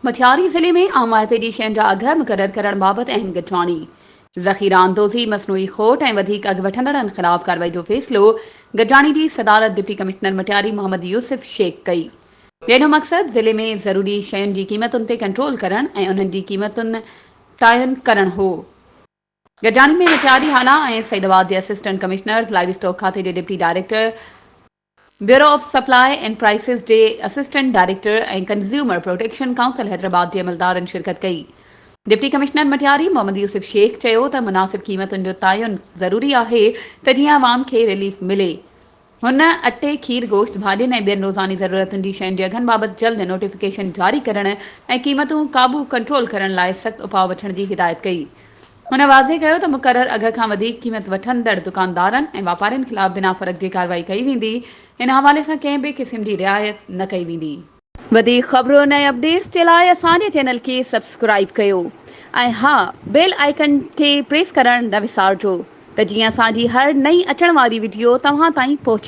مٽياري ضلعي ۾ عام واهپي جي شين جا اگهه مقرر ڪرڻ بابت اهم گڏجاڻي، ذخيره اندوزي، مصنوعي کوٽ ۽ وڌيڪ اگهه وٺندڙن خلاف ڪارروائي جو فيصلو، گڏجاڻي جي صدارت ڊپٽي ڪمشنر مٽياري محمد يوسف شيخ ڪئي. جنهن جو مقصد ضلعي ۾ ضروري شين جي قيمتن تي ڪنٽرول ڪرڻ ۽ انهن جي قيمتن تعين ڪرڻ هو. گڏجاڻي ۾ مٽياري، هالا ۽ سعيد آباد جي اسسٽنٽ ڪمشنرز، لائيو اسٽاڪ کاتي جي deputy director, bureau of supply and prices جي assistant director ۽ consumer protection council Hyderabad جي عملدارن شرڪت ڪئي. ڊپٽي ڪمشنر مٽياري محمد يوسف شيخ چيو ته مناسب قيمتن جو تعين ضروري آهي ته جيئن عوام کي رليف ملي. هن اٽي، کير، گوشت، ڀاڄين ۽ ٻين روزاني ضرورتن جي شين جي اگهن بابت جلد نوٽيفڪيشن جاري ڪرڻ ۽ قيمتون قابو ڪنٽرول ڪرڻ لاء سخت اپاء وٺڻ جي هدايت ڪئي. هن واضح ڪيو ته مقرر اگهه کان وڌيڪ قيمت وٺندڙ دڪاندارن ۽ واپارين خلاف بنا فرق جي ڪارروائي ڪئي ويندي، ان حوالي سان ڪنهن به قسم جي رعايت نه ڪئي ويندي. وڌيڪ خبرن ۽ اپڊيٽس جي لاء اسان جي چينل کي سبسڪرائيب ڪيو ۽ ها بيل آئيڪن کي پريس ڪرڻ نه وسارجو ته جيئن اسان جي هر نئين اچڻ واري وڊيو توهان تائين پهچي.